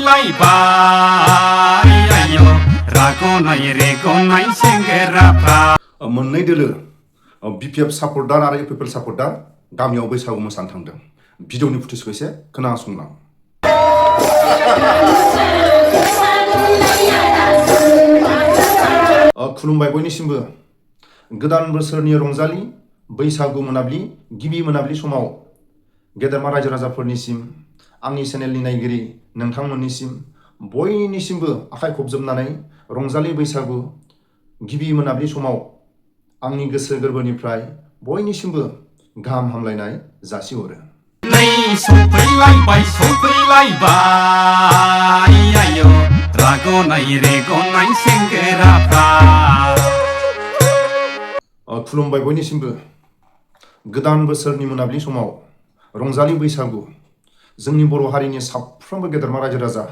सौफैलायबाय आय' राग'नाय रेग'नाय सेंग्राफ्रा मोननै दोलो BPF सापर्टार आरो UPPL सापर्टार गामियाव बैसागु मोसानो थांदों। भिडिअनि फुटेजखौ एसे खोनासंलां। खुलुमबाय बयनिसिमबो। गोदान बोसोरनि रंजालि बैसागु मोनाबिलि गिबि मोनाबिलि समाव गेदेरमा रायजो राजाफोरनिसिम आंनि चेनेलनि नायगिरि नोंथांमोननिसिम बयनिसिमबो आखाइ खबजोबनानै रंजालि बैसागु गिबि मोनाबिलि समाव आंनि गोसो गोरबोनिफ्राय बयनिसिमबो गाहाम हामलायनाय जासिहरो। नै सौफैलायबाय आय' राग'नाय रेग'नाय सेंग्राफ्रा खुलुमबाय बयनिसिमबो। गोदान बोसोरनि मोनाबिलि समाव रंजालि बैसागु जोंनि बर' हारिनि साफ्रोमबो गेदेरमा रायजो राजा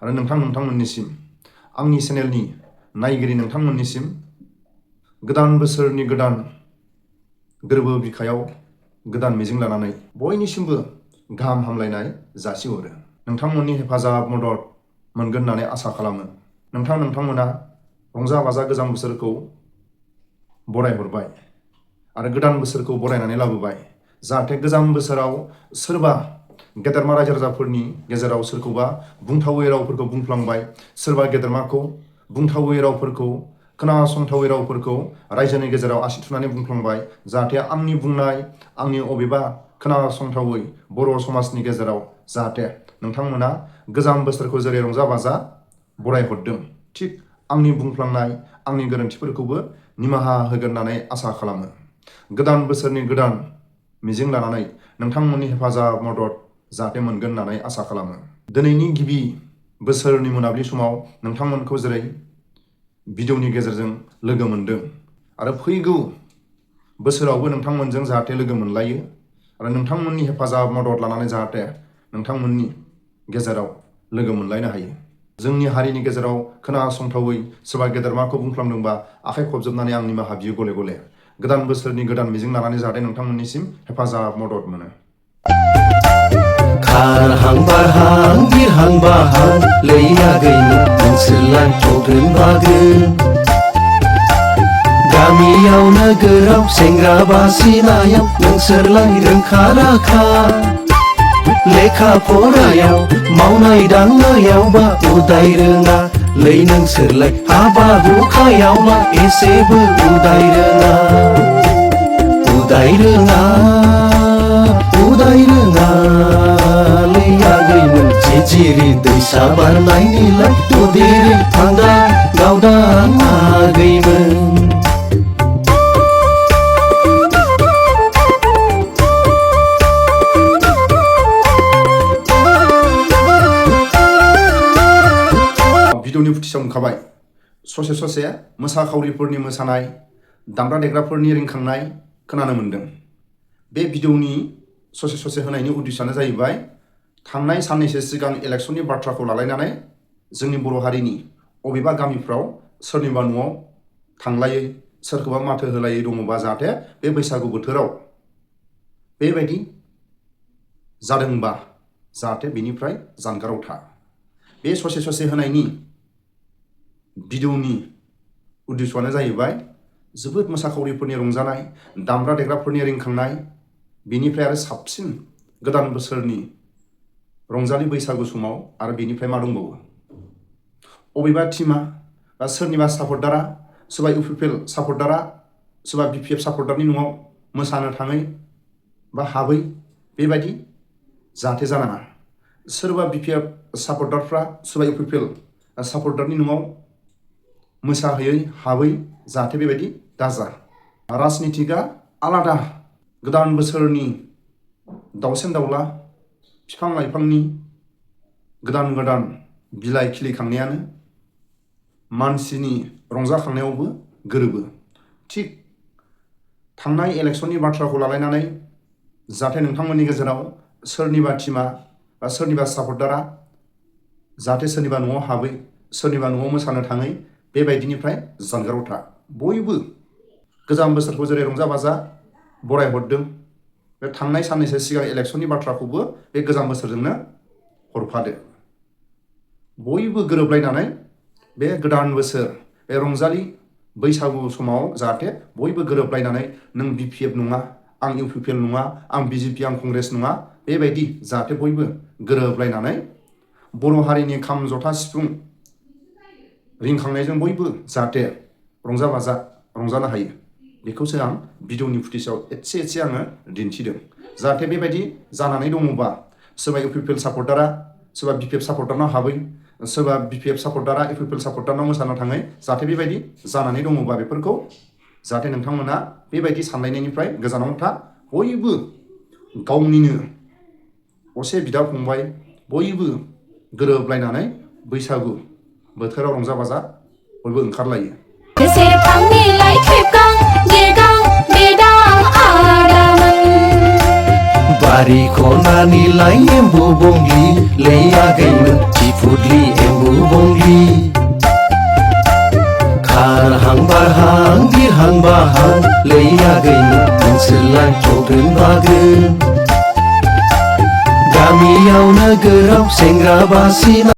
आरो नोंथांमोननिसिम आंनि चेनेलनि नायगिरि नोंथांमोननिसिम गोदान बोसोरनि गोदान गोरबो बिखायाव गोदान मिजिं लानानै बयनिसिमबो गाहाम हामलायनाय जासिहरो। नोंथांमोननि हेफाजाब मदद मोनगोन होननानै आसा खालामो। नोंथांमोना रंजा बाजा गोजाम बोसोरखौ बरायहरबाय आरो गोदान बोसोरखौ बरायनानै लाबोबाय। जाहाथे गोजाम बोसोराव सोरबा गेदेरमा रायजो राजाफोरनि गेजेराव सोरखौबा बुंथावै रावफोरखौ बुंफ्लांबाय, सोरबा गेदेरमाखौ बुंथावै रावफोरखौ खोनासंथावै रावफोरखौ रायजोनि गेजेराव आसि थुनानै बुंफ्लांबाय। जाहाथे आंनि बुंनाय आंनि अबेबा खोनासंथावै बर' समाजनि गेजेराव जाहाथे नोंथांमोना गोजाम बोसोरखौ जेरै रंजा बाजा बरायहरदों थिग आंनि बुंफ्लांनाय आंनि गोरोन्थिफोरखौबो निमाहा होगोन होननानै आसा खालामो। गोदान बोसोरनि गोदान मिजिं लानानै नोंथांमोननि हेफाजाब मदद जाहाथे मोनगोन होननानै आसा खालामो। दिनैनि गिबि बोसोरनि मोनाबिलि समाव नोंथांमोनखौ जेरै भिडिअनि गेजेरजों लोगो मोनदों आरो फैगौ बोसोरावबो नोंथांमोनजों जाहाथे लोगो मोनलायो आरो नोंथांमोननि हेफाजाब मदद लानानै जाहाथे नोंथांमोननि गेजेराव लोगो मोनलायनो हायो। जोंनि हारिनि गेजेराव खोनासंथावै सोरबा गेदेरमाखौ बुंफ्लांदोंबा आखाइ खबजोबनानै आं निमाहा बियो गले गले। गोदान बोसोरनि गोदान मिजिं लानानै जाहाथे नोंथांमोननिसिम हेफाजाब मदद मोनो। खारहां बारहां बिरहां बाहां लैयागैमोन नोंसोरलाय थगोन बागोन गामियाव नोगोराव सेंग्रा बासिनायाव नोंसोरलाय रोंखा राखा लेखा फरायाव मावनाय दांनायाव बा उदाय रोङा लै नोंसोरलाय हाबा हुखायाव मा एसेबो उदाय रोङा लै आगैमोन जिरि दैसा बारनायनिलाय उदेरै थांगा गावदां आगैमोन। भिडिअनि फुटेजाव नुखाबाय ससे ससे मोसाखावरिफोरनि मोसानाय दामग्रा देग्राफोरनि रिंखांनाय खोनानो मोन्दों। बे भिडिअनि ससे ससे होनायनि उद्देश्यानो जाहैबाय थांनाय साननैसो सिगां इलेक्सननि बाथ्राखौ लालायनानै जोंनि बर' हारिनि अबेबा गामिफ्राव सोरनिबा न'आव थांलायै सोरखौबा माथो होलायै दङबा जाहाथे बे बैसागु बोथोराव बेबायदि जादोंबा जाहाथे बेनिफ्राय जानगाराव था। बे ससे ससे होनायनि भिडिअनि उद्देश्यानो जाहैबाय जोबोद मोसाखावरिफोरनि रंजानाय दामग्रा देग्राफोरनि रिंखांनाय बेनिफ्राय आरो साबसिन गोदान बोसोरनि रंजालि बैसागु समाव आरो बेनिफ्राय मा दंबावो अबेबा टिमा बा सोरनिबा सापर्टारा सोरबा UPPL सापर्टारा सोरबा BPF सापर्टारनि न'आव मोसानो थाङै बा हाबै बेबायदि जाहाथे जानाङा। सोरबा BPF सापर्टारफ्रा सोरबा UPPL सापर्टारनि न'आव मोसाहैयै हाबै जाहाथे बेबायदि दाजा। राजनितिकआ आलादा गोदान बोसोरनि दाउसेन दाउला बिफां लाइफांनि गोदान गोदान बिलाइ खिलिखांनायानो मानसिनि रंजाखांनायावबो गोरोबो। थिग थांनाय इलेक्सननि बाथ्राखौ लालायनानै जाहाथे नोंथांमोननि गेजेराव सोरनिबा टिमा बा सोरनिबा सापर्टारा जाहाथे सोरनिबा न'आव हाबै सोरनिबा न'आव मोसानो थाङै बेबायदिनिफ्राय जानगाराव था। बयबो गोजाम बोसोरखौ जेरै रंजा बाजा बरायहरदों बे थांनाय साननैसो सिगां इलेक्सननि बाथ्राखौबो बे गोजाम बोसोरजोंनो हरफादो। बयबो गोरोबलायनानै बे गोदान बोसोर बे रंजालि बैसागु समाव जाहाथे बयबो गोरोबलायनानै नों BPF नङा आं UPPL नङा आं BJP आं कंग्रेस नङा बेबायदि जाहाथे बयबो गोरोबलायनानै बर' हारिनि खाम जथा सिफुं रिंखांनायजों बयबो जाहाथे रंजा बाजा रंजानो हायो बेखौसो आं भिडिअनि फुटेजाव एसे आङो दिन्थिदों। जाहाथे बेबायदि जानानै दङबा सोरबा UPPL सापर्टारा सोरबा BPF सापर्टारनाव हाबै सोरबा BPF सापर्टारा UPPL सापर्टारनाव मोसानो थाङै जाहाथे बेबायदि जानानै दङबा बेफोरखौ जाहाथे नोंथांमोना बेबायदि सानलायनायनिफ्राय गोजानाव था बयबो गावनिनो असे बिदा फंबाय बयबो गोरोबलायनानै बैसागु बोथोराव रंजा बाजा बयबो ओंखारलायो। बारि खनानि लाइ एम्बु बंग्लि लैयागैमोन थिफुदलि एम्बु बंग्लि खारहां बारहां बिरहां बाहां लैयागैमोन नोंसोरलाय थगोन बागोन गामियाव नोगोराव सेंग्रा बासिना